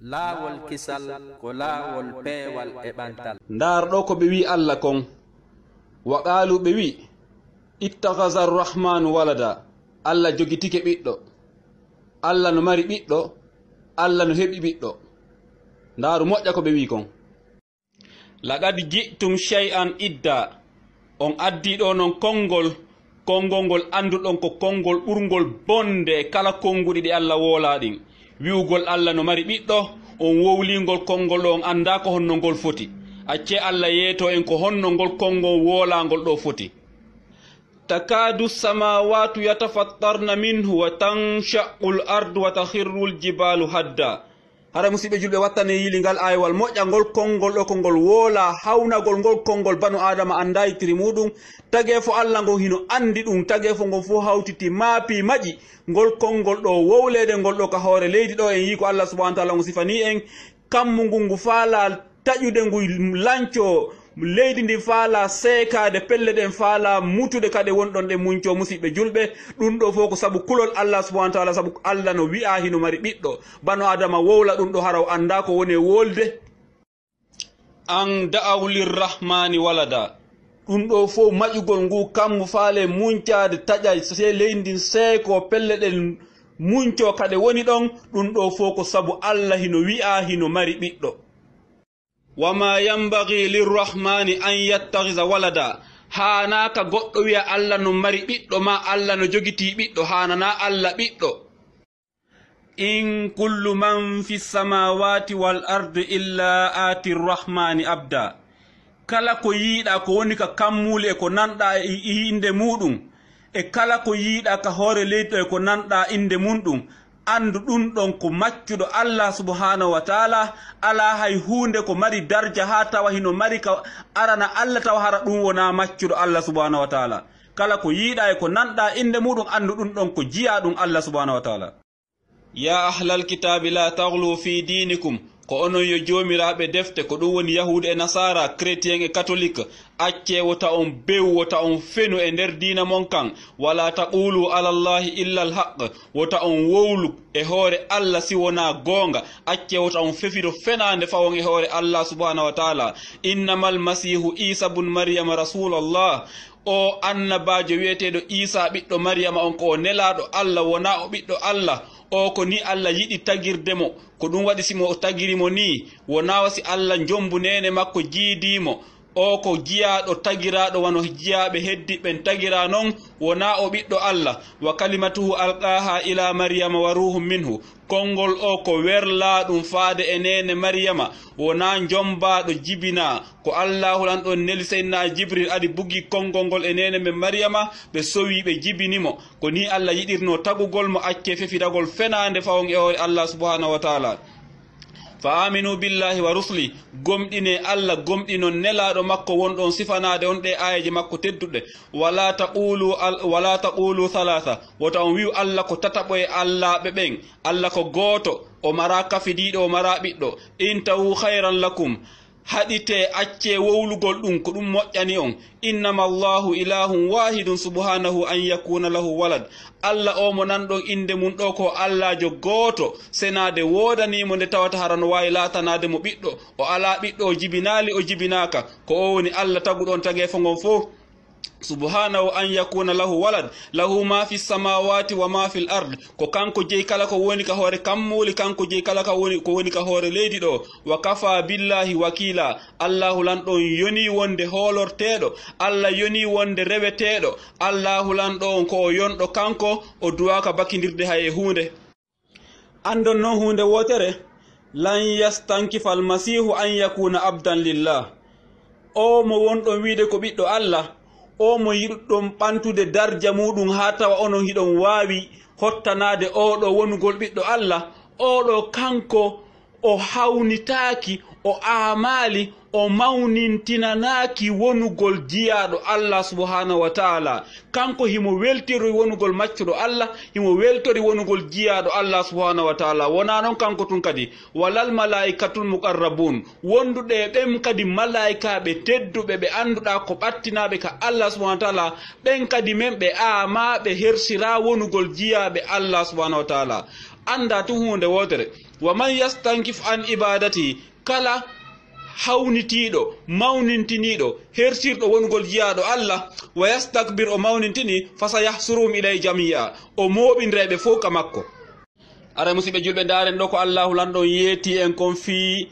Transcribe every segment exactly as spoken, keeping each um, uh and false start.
Laawol kisal ko laawol peewal e ɓantal. Ndaar ɗo ko ɓe wi Allah kon. Wa qaalu, ɓe wi, ittaxaza arrahmaanu walada, Allah jogitike ɓiɗɗo. Allah no mari ɓiɗɗo. Allah no heɓi ɓiɗɗo. Ndaaru moƴƴa ko ɓe wi kon. Laqad ji'tum shay'an idda. On addii ɗo non konngol, konngol ngol annduɗon ko konngol ɓurngol bonde e kala konnguɗi ɗi Allah woolaa ɗin. Wi'ugol Allah no mari ɓiɗɗo, on wowlii ngol konngol ɗo, on anndaa ko honno ngol foti. Accee Allah yeetoo en ko honno ngol konngol woolaangol ɗo foti. Takaadu samaawaatu yatafattarna minhu wa tanshaqqul ardu wa takhirrul jibaalu hadda. Hara musiɓɓe julɓe, wattane yiili ngal aayewal moƴƴa, ngol konngol ɗo ko ngol woola hawnagol ngol konngol banu Aadama anndaa yittiri muuɗum. Tagee fo Allah ngon hino anndi ɗum, tagee fo ngon fof hawtiti maapi maƴi ngol konngol ɗo wowleede ngol ɗo ka hoore leydi ɗo. En yii ko Allah subhanahu wa taala on sifanii en. Kammu ngun ngu faalaa taƴude, ngu lancoo leydi ndin faalaa seekaade, pelle ɗen faalaa mutude ka ɗe wonɗon ɗen muncoo. Musiɓɓe julɓe, ɗum ɗo fof ko sabu kulol Allah subhanahu wa taala, sabu Allah no wi'aa hino mari ɓiɗɗo. Banu Aadama wowla ɗum ɗo, hara o anndaa ko woni e wolde. An da'aw lirrahmani walada. Ɗum ɗo fof maƴugol ngu kammu faale muncaade taƴa se leydi ndin seekoo, pelle ɗen muncoo ka ɗe woni ɗon. Ɗum ɗo fof ko sabu Allah hino wi'aa hino mari ɓiɗɗo. Wa ma yanbaghi lirrahmani an yattakhidha walada. Haanaaka goɗɗo wi'a Allah no mari ɓiɗɗo, maa Allah no jogitii ɓiɗɗo. Haananaa Allah ɓiɗɗo. In kullu man fi samawati wal ardi illa ati rrahmani abda. Kala ko yiiɗaa ko woni ka kammuuli e ko nanɗaa e innde muuɗum, e kala ko yiiɗaa ka hoore leydi ɗo e ko nanɗaa innde mun ɗum, anndu ɗum ɗon ko maccuɗo Allah subhanahu wa taala. Alaa hay huunde ko mari darja haa tawa hino mari ka arana Allah tawa hara ɗum wonaa maccuɗo Allah subhanahu wa taala. Kala ko yiiɗaa e ko nanɗaa innde muuɗum, anndu ɗum ɗon ko jiyaaɗum Allah subhanahu wa taala. Ya ahlal kitaabi la taghlu fi diinikum, ko onon yo joomiraaɓe defte, ko ɗum woni yahuudu e nasaara, chrétien e katolik. Accee wota on bew, wota on fenu e nder diina mon kan. Wala taqulu ala Allahi illa al haqq, wota on wowlu e hoore Allah si wonaa goonga. Accee wota on fefiro fenaande fawon e hoore Allah subhanahu wa taala. Innamal masiihu Iisa bun Maryama rasulallah. O annabaajo wi'eteeɗo Iisaa ɓiɗɗo Maryama on, ko o nelaaɗo Allah, wonaa o ɓiɗɗo Allah. O ko ni Allah yiɗi tagirde mo. Ko ɗum waɗi si mo tagiri mo nii, wonaa si Allah njombu neene makko jiidii mo. O ko jiyaaɗo tagiraaɗo wano jiyaaɓe heddiɓe ɓen tagiraa non, wonaa o ɓiɗɗo Allah. Wa kalimatuhu alqaaha ila Maryama wa ruuhun minhu. Konngol o ko werlaa ɗum faade e neene Maryama, wonaa njombaaɗo jibinaa. Ko Allaahu lan ɗon neli Seydina Jibril ari bugi konngol ngol e neene men Maryama, ɓe sowi ɓe jibini mo. Ko nii Allah yiɗirnoo tagugol mo, accee fefiragol fenaande fawon e hoore Allah subhanahu wa taala. Fa aminu billahi wa rusli, gomɗinee Allah, gomɗinon nelaaɗo makko wonɗo on sifanaade on ɗee aayeeje makko tedduɗe. Wala taqulu al-, wala taqulu thalatha, wota on wi'u Allah ko tataɓo e allaaɓe ɓen. Allah ko gooto, o maraa kafidiiɗo, o maraa ɓiɗɗo. Intahu khayran lakum, haɗitee, accee wowlugol ɗum, ko ɗum moƴƴani on. Innama Allahu ilahun wahidun subhanahu an yakuna lahu walad. Allah o mo nanɗon innde mun ɗo ko Allaajo gooto, senaade woodanii mo nde tawata hara no waawi laatanaade mo ɓiɗɗo. O alaa ɓiɗɗo, o jibinaali, o jibinaaka. Ko o woni Allah taguɗo on tageefo ngon fof. Subhanahu an yakuna lahu walad, lahu ma fi samawati wa ma fil ard. Ko kanko jeyi kala ko woni ka hoore kammuuli, kanko jeyi kala ka woni, ko woni ka hoore leydi ɗo. Wa kafa billahi wakila. Allahu lan ɗo on yonii wonde hoolorteeɗo, Allah yonii wonde reweteeɗo. Allahu lan ɗo on ko o yonɗo kanko, o duwaaka bakindirde hay e huunde. Anndon non huunde wootere, lan yastankifa almasiihu an yakuuna abdan lillah. O mo wonɗon wiide ko ɓiɗɗo Allah, o mo yiɗuɗon ɓantude darja muuɗum haa tawa onon hiɗon waawi hottanaade oo ɗoo wonugol ɓiɗɗo Allah, oo ɗoo kanko o hawnitaaki, o aamaali, o mawnintinanaaki wonugol jiyaaɗo Allah subhanahu wa taala. Kanko himo weltori wonugol maccuɗo Allah, himo weltori wonugol jiyaaɗo Allah subhanahu wa taala. Wonaa non kanko tun kadi, walal malaa'ikatul muqarrabun, wonduɓe e ɓen kadi malaa'ikaaɓe tedduɓe ɓe annduɗaa ko ɓattinaaɓe ka Allah subhanahu wa taala, ɓen kadi men ɓe aamaa ɓe hersiraa wonugol jiyaaɓe Allah subhanahu wa taala. Anndaa tun huunde wootere, Wa man yastankif an ibadati, kala hawnitiiɗo, mawnintiniiɗo, hertirɗo wonugol jiyaaɗo Allah, wa yastakbir, o mawnintini, fa sayahsuruhum ilay jami'a, o mooɓindiray ɓe fof ka makko. Aray, musiɓɓe julɓe, ndaaren ɗo ko Allahu Lanɗo on yeetii en kon fii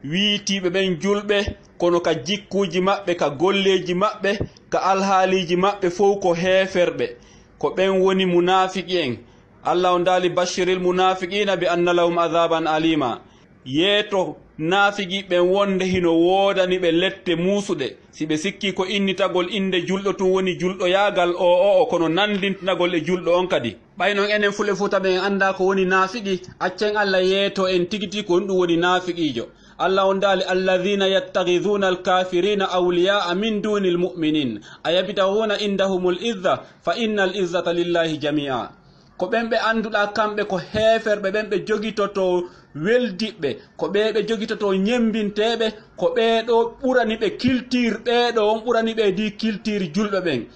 wiitiiɓe ɓen julɓe, kono ka jikkuuji maɓɓe, ka golleeji maɓɓe, ka alhaaliiji maɓɓe fow ko heeferɓe. Ko ɓen woni munaafiqi en. Allah on daali, "Bashiril munaafiqiina bi anna lahum adaaban aliima." Yeeto naafiqi ɓen wonde hino woodani ɓe lette muusuɗe. Si ɓe sikkii ko innitagol innde julɗo tun woni julɗoyaagal, o, o, o, kono nanndintinagol e julɗo on kadi. Ɓay non enen Fulɓe Fuuta ɓen en anndaa ko woni naafiqi, accen Allah yeeto en tigi tigi ko honɗum woni naafiqiijo. Allah on daali, "Alladhina yattakhidhuna al-kafirina awliya'a min dunil mu'minin, ayabtaghuna indahumul izza, fa innal izzata lillahi jami'a." Ko ɓen ɓe annduɗaa kamɓe ko heeferɓe ɓen ɓe jogitotoo weldiɓɓe, ko ɓe ɓe jogitotoo ñemmbinteeɓe, ko ɓee ɗoo ɓurani ɓe culture, ɓee ɗoo on ɓurani ɓe di culture julɓe ɓen.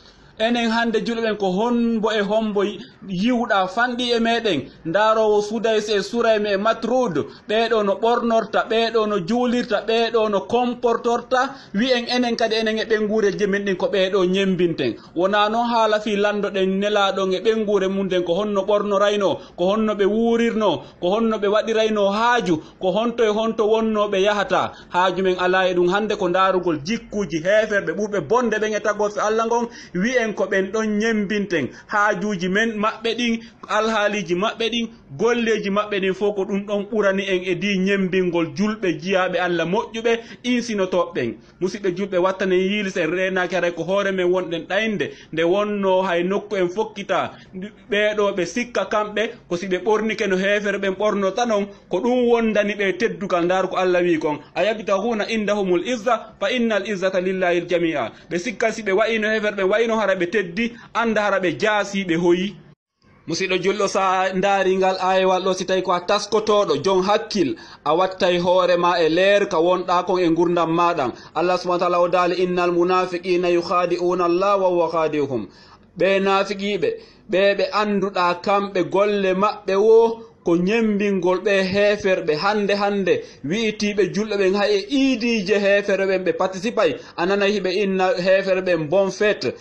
Enen hannde julɓe ɓen ko hombo e hombo yiwɗaa fanɗi e meɗen? Ndaaroowo Sudays e Suraym e Matrud, ɓee ɗoo no ɓornorta, ɓee ɗoo no juulirta, ɓee ɗoo no comportorta, wi'en enen kadi enen e ɓeynguureeji men ɗin ko ɓee ɗoo ñemmbinten. Wonaa non haala fii lanndo ɗen nelaaɗo on e ɓeynguure mum ɗen ko honno ɓornoraynoo, ko honno ɓe wuurirnoo, ko honno ɓe waɗiraynoo haaju, ko honto e honto wonnoo ɓe yahata. Haaju men alaa e ɗum hannde ko ndaarugol jikkuuji heeferɓe ɓurɓe bonde ɓen e tagorfe Allah ngon, wi'en ko ɓen ɗon ñemmbinten. Haajuuji men maɓɓe ɗin, alhaaliiji maɓɓe ɗin, golleeji maɓɓe ɗin fow ko ɗum ɗon ɓurani en e dii ñemmbingol julɓe jiyaaɓe Allah moƴƴuɓe, insinotooɓe ɓen. Musiɓɓe julɓe, wattanen yiilisen, reenaaki haray ko hoore men wonɗen ɗaynde, nde wonnoo hay nokku en fokkitaa. Ɓee ɗoo ɓe sikka kamɓe ko si ɓe ɓornike no heefere ɓen ɓornota non, ko ɗum wondani ɓe teddugal. Ndaaru ko Allah wi'i kon, "Ayabtaghuna indahumul izza, fa innal izzata lillahi jami'a." Ɓe sikka si ɓe wa'ino heefere ɓen wa'ino hara ɓe teddi, annda hara ɓe jaasi, ɓe hoyi. Musiɗɗo julɗo, sa ndaari ngal aayewal ɗo, si tawi ko a taskotooɗo, jon hakkil, a wattay hoore ma e leer ka wonɗaa kon e ngurndan maa ɗan. Allah subhanahu wa ta'ala o daali, "Innal munafiqina yukhadi'una Allah wa huwa khadi'uhum." Ɓee naafiqiiɓe, ɓee ɓe annduɗaa kamɓe golle maɓɓe woo ko ñemmbingol ɓee heeferɓe hannde hannde, wi'itiiɓe julɓe ɓen hay e iidiije heeferɓe ɓen ɓe participay, a nanay hiɓe inna heeferɓe ɓen bon fête.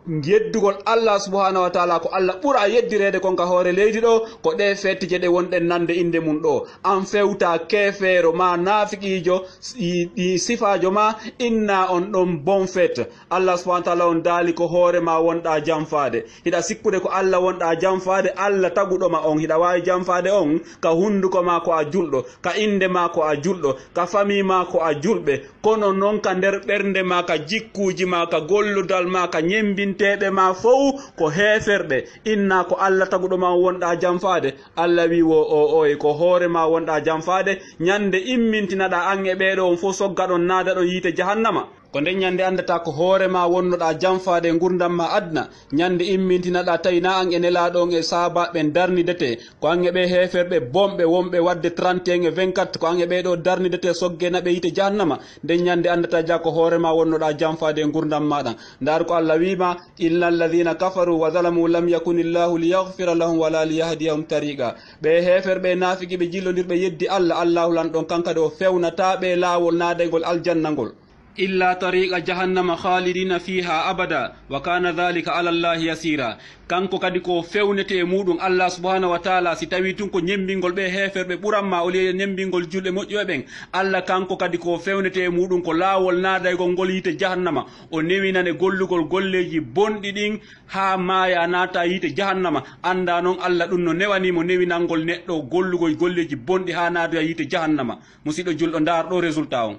Yeddugol Allah subhanahu wa ta'ala ko Allah ɓura yeddireede kon ka hoore leydi ɗo, ko ɗee fête je ɗe wonɗen nande innde mum ɗo. An fewta keefeero maa naafiqiijo, i, i sifaajo maa, inna on ɗon bon fête. Allah subhanahu wa ta'ala on daali ko hoore ma wonɗaa janfaade. Hiɗa sikkude ko Allah wonɗaa janfaade, Allah taguɗo ma on, hiɗa waawi janfaade on ka hunduko ma ko a julɗo, ka innde ma ko a julɗo, ka famii ma ko a julɓe, kono non ka nder ɓernde ma, ka jikkuuji ma, ka golludal ma, ka ñemmbinteeɓe ma fow ko heeferɓe. Inna ko Allah taguɗo ma on wonɗaa janfaade. Allah wi'i wo o, oye ko hoore ma wonɗaa janfaade, ñande immintinaɗaa an e ɓee ɗoo on fow soggaɗon naadaɗon yiite jahannama. Ko nden ñande anndataa ko hoore maa wonnoɗaa janfaade e ngurndan maa aduna, ñande immintinaɗaa tawi naa an e Nelaaɗo on e sahaabaaɓe ɓen darnidetee, ko an e ɓee heeferɓe bonɓe wonɓe waɗde trente et un e vingt-quatre, ko an e ɓee ɗoo darnidetee soggee naɓee yiite jahannama. Nden ñande anndataa jaa ko hoore maa wonnoɗaa janfaade e ngurndan maa ɗan. Ndaaru ko Allah wi'i ma, "Inna alladhina kafaru wa zalamu lam yakuni Allahu liyaghfira lahum wala liyahdiyahum tariqa." Ɓee heeferɓe e naafiqiiɓe jillondirɓe yeddi Allah, Allahu Lanɗo on kan kadi o fewnataa ɓe laawol naadaygol aljanna ngol. Illa tariqa jahannama khalidina fiha abada, wa kana dhalika ala Allahi yasira. Kanko kadi ko fewnete e muɗum Allah subhanahu wa ta'ala, si tawi tun ko ñemmbingol ɓe heeferɓe ɓuran ma, au lieu ñemmbingol julɓe moƴƴuɓe ɓen. Allah kanko kadi ko fewnete e muɗum ko laawol naadaygol ngol yiite jahannama. O newinane gollugol golleeji bonɗi ɗin haa maaya naata yiite jahannama. Annda non Allah ɗum no newani mo newinangol neɗɗo gollugol golleeji bonɗi haa naatoya yiite jahannama. Musiɗɗo julɗo, ndaar ɗo résultat on.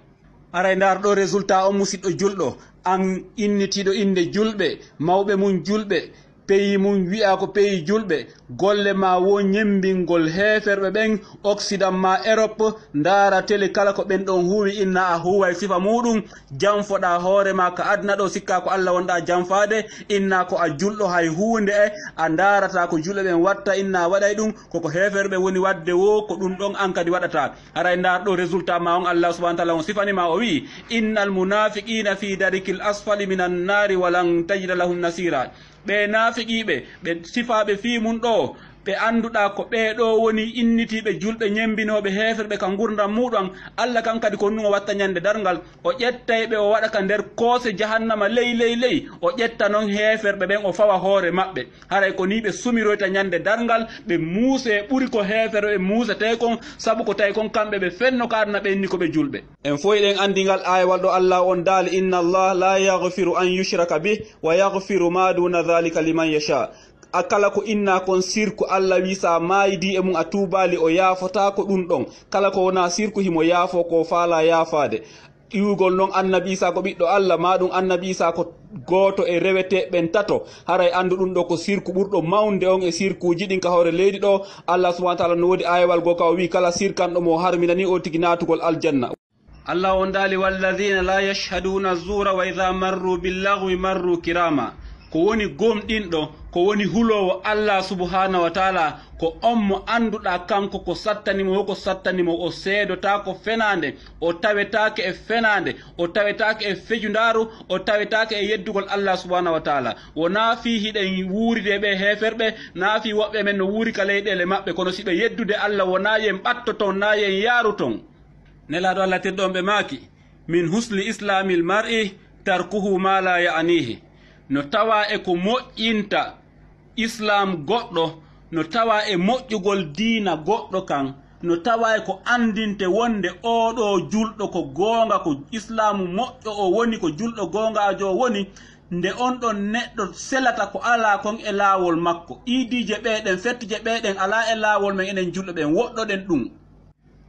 Aray, ndaar ɗo résultat on, musiɗɗo julɗo, an innitiiɗo innde julɓe, mawɓe mum julɓe, peyi mum wi'a ko peyi julɓe, golle ma wo ñemmbingol heeferɓe ɓen, Occident ma Europe, ndaara télé kala ko ɓen ɗon huuwi, inna a huuway sifa muɗum, janfoɗaa hoore ma ka aduna ɗo, sikkaa ko Allah wonɗaa janfaade, inna ko a julɗo, hay huunde e a ndaarataa ko julɓe ɓen watta, inna a waɗay ɗum, koko heeferɓe woni waɗde wo, ko ɗum ɗon an kadi waɗataa. Haray ndaar ɗo résultat ma on, Allah subhanahu wa ta'ala on sifani ma, o wi'i, "Innal munafiqina fi darikil asfali minan nari wa lan tajida lahum nasira." Ɓe naafiqiiɓe, ɓe sifaaɓe fii mun ɗo, Ɓe annduɗaa ko ɓee ɗoo woni innitiiɓe julɓe ñemmbinooɓe heeferɓe ka ngurndan muuɗum an, Alla kan kadi ko ɗum o watta ñande darngal, o ƴettay ɓe o waɗa ka nder koose jahannama ley ley ley, o ƴetta non heeferɓe ɓen o fawa hoore maɓɓe. Haray ko nii ɓe sumiroyta ñande darngal, ɓe muusee ɓuri ko heeferɓe muusetee kon, sabu ko tawi kon kamɓe ɓe fenno ka aduna ɓe inni ko ɓe julɓe. En fow eɗen anndi ngal aayawal ɗo Alla on daali, "Inna Allah la yaghfiru an yushraka bih wa yaghfiru ma duna dhalika liman yasha." A kala ko innaa kon sirku, Alla wii sa maayidii e mum a tuubaali, o yaafotaako ɗum ɗon. Kala ko wonaa sirku himo yaafoo ko faalaa yaafaade. Iwugol non Annabi Iisaa ko ɓiɗɗo Alla, maa ɗum Annabi Iisaa ko gooto e reweteeɓe ɓen tato, haray anndu ɗum ɗo ko sirku ɓurɗo mawnde on e sirkuuji ɗin ka hoore leydi ɗo. Alla subhaanahu wa taala no woodi aayawal goo ka o wi'i, kala sirkanɗo mo o harminanii on tigi naatugol aljanna. Alla on daali, "Walladhina la yashhaduna zura wa idha marru bil laghwi marru kirama." Ko woni gomɗinɗo, ko woni huloowo Alla subhaanahu wa taala, ko on mo annduɗaa kanko ko sattani mo, ko sattani mo, o seedotaako fenaande, o tawetaake e fenaande, o tawetaake e fejundaaru, o tawetaake e yeddugol Alla subhaanahu wa taala. Wonaa fii hiɗen wuuride e ɓee heeferɓe, naa fii woɓɓe men no wuuri ka leyɗeele maɓɓe, kono si ɓe yeddude Alla, wonaa yen ɓattoton, naa yen yaaruton. Nelaaɗo Alla tedduɗo on ɓe maaki, "Min husni islamil mar'i tarkuhu ma la ya'nihi." No tawaa e ko moƴƴinta Islaam goɗɗo, no tawaa e moƴƴugol diina goɗɗo kan, no tawaa e ko anndinte wonde oo ɗoo julɗo ko goonga, ko Islaamu moƴƴo o woni, ko julɗo goongaajo o woni, nde on ɗon neɗɗo selata ko alaa kon e laawol makko. Iidiije ɓee ɗen, fettiije ɓee ɗen alaa e laawol men enen julɓe ɓen, woɗɗoɗen ɗum.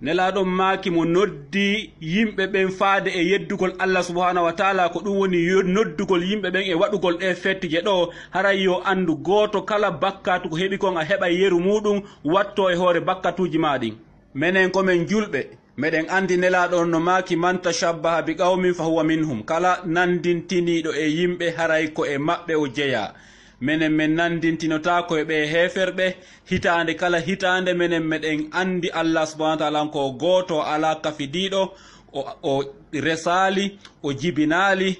Nelaaɗo on maaki, mo noddi yimɓe ɓen faade e yeddugol Alla subhaanahu wa taala, ko ɗum woni yo-, noddugol yimɓe ɓen e waɗugol ɗee fettiije ɗoo, haray yo anndu gooto kala bakkaatu ko heɓi kon a heɓay yeru muuɗum, wattoo e hoore bakkatuuji maa ɗin. Menen ko men julɓe, meɗen anndi Nelaaɗo on no maaki, "Man tashabbaha bi qawmin fa huwa minhum." Kala nanndintiniiɗo e yimɓe, haray ko e maɓɓe o jeyaa. Menen men nanndintinotaako e ɓee heeferɓe. Hitaande kala hitaande, menen meɗen anndi Alla subhaanahu wa taala on ko gooto, alaa kafidiiɗo, o, o resaali, o jibinaali.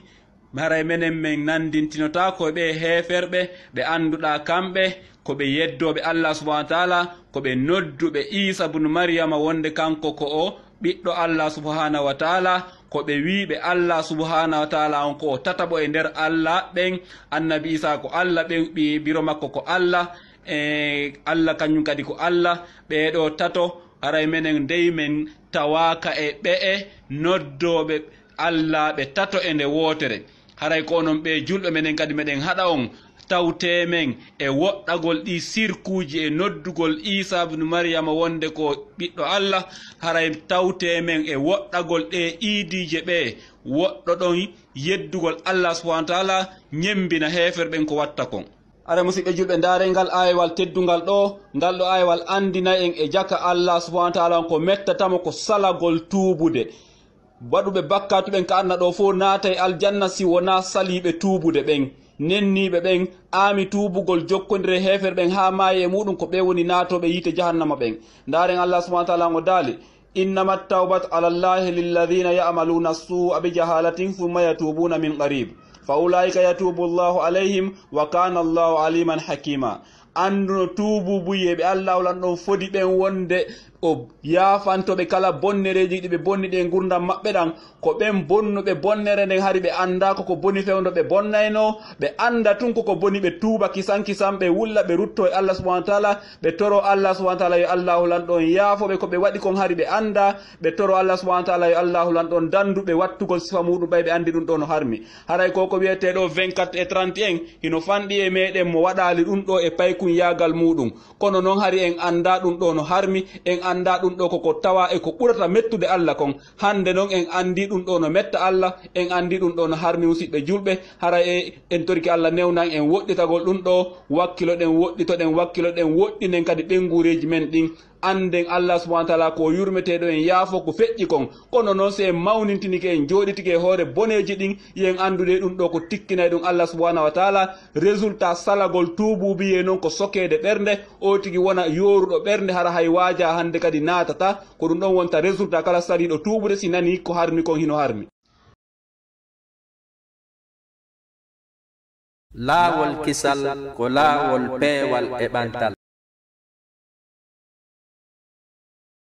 Haray menen men nanndintinotaako e ɓee heeferɓe ɓe annduɗaa kamɓe ko ɓe yeddooɓe Alla subhaanahu wa taala, ko ɓe nodduɓe Iisa bunu Maryama wonde kanko ko o ɓiɗɗo Alla subhaanahu wa taala, ko ɓe wiiɓe Alla subhaanahu wa taala on ko o tataɓo e nder Alla ɓen, Annabi Iisa ko Alla ɓen, ɓii biro makko ko Alla, e Alla kañum kadi ko Alla, ɓee ɗoo tato, haray menen dey men tawaaka e ɓe'e noddooɓe Alla ɓe tato e nde wootere. Haray ko onon ɓee julɓe, menen kadi meɗen haɗa on, tawtee men e woɗɗagol ɗii sirkuuji e noddugol Iisa ibnu Maryama wonde ko ɓiɗɗo Alla, haray tawtee men e woɗɗagol ɗee iidiije ɓee, woɗɗoɗon yeddugol Alla subhaanahu wa taala, ñemmbina heeferɓe ɓen ko watta kon. Haray musiɓɓe julɓe, ndaaree ngal aayawal teddungal ɗoo, ngal ɗoo aayawal anndinay en e jaka Alla subhaanahu wa taala on ko mettata mo ko salagol tuubude. Waɗuɓe bakkaatu ɓen ka aduna ɗoo fow naatay aljanna si wonaa saliiɓe tuubude ɓen. Nenniiɓe ɓen, aami tuubugol jokkondire heeferɓe ɓen haa maaye e muuɗum, ko ɓe woni naatooɓe yiite jahannama ɓen. Ndaaren Alla subhaanahu wa taala on o daali, "Innama tawbatu ala Allahi lilladhina ya'maluna su'a bi jahalatin thumma yatubuna min qarib. Fa ulaika yatubu Allahu alayhim wa kana Allahu aliman hakima." Annduno tuubuubuyee ɓe Allaahu lan ɗon fodi ɓen wonde o yaafanto ɓe kala bonnereeji ɗi ɓe bonni ɗi e ngurndan maɓɓe ɗan. Ko ɓen bonnuɓe bonnere nden hari ɓe anndaa ko ko boni fewndo ɓe bonnaynoo, ɓe annda tun ko ko boni ɓe tuuba kisan kisan, ɓe wulla ɓe ruttoo e Allah subhanahu wa taala, ɓe toroo Allah subhanahu wa taala yo Allaahu lan ɗon yaafo ɓe ko ɓe waɗi kon hari ɓe anndaa, ɓe toroo Allah subhanahu wa taala yo Allaahu lan ɗon danndu ɓe wattugol sifa muuɗum ɓay ɓe anndi ɗum ɗoo no harmi. Haray ko ko wi'etee ɗoo vingt-quatre et trente et un hino fanɗi e meɗen mo waɗaali ɗum ɗoo e paykunyaagal muuɗum. Kono non hari en anndaa ɗum ɗoo no harmi, en anndaa ɗum ɗoo ko ko tawaa e ko ɓurata mettude Allah kon. Hannde non en anndii ɗum ɗoo no metta Allah, en anndii ɗum ɗoo no harmi musiɓɓe julɓe. Haray e en torike Allah newnan en woɗɗitagol ɗum ɗoo, wakkiloɗen, woɗɗitoɗen, wakkiloɗen, woɗɗinen kadi ɓeynguureeji men ɗin. Annden Allah subhanahu wa taala ko yurmeteeɗo en yaafo ko feƴƴi kon. Kono non si en mawnintinike, en jooɗitike e hoore boneeji ɗin, yo en anndude ɗum ɗoo ko tikkinay ɗum Allah subhanahu wa taala. Résultat salagol tuubuubiyee non ko sokeede ɓernde, oo tigi wona yooruɗo ɓernde, hara hay waajaa hannde kadi naatata. Ko ɗum ɗon wonta résultat kala sariiɗo tuubude si nanii ko harmi kon hino harmi. Laawol kisal ko laawol peewal e ɓantal.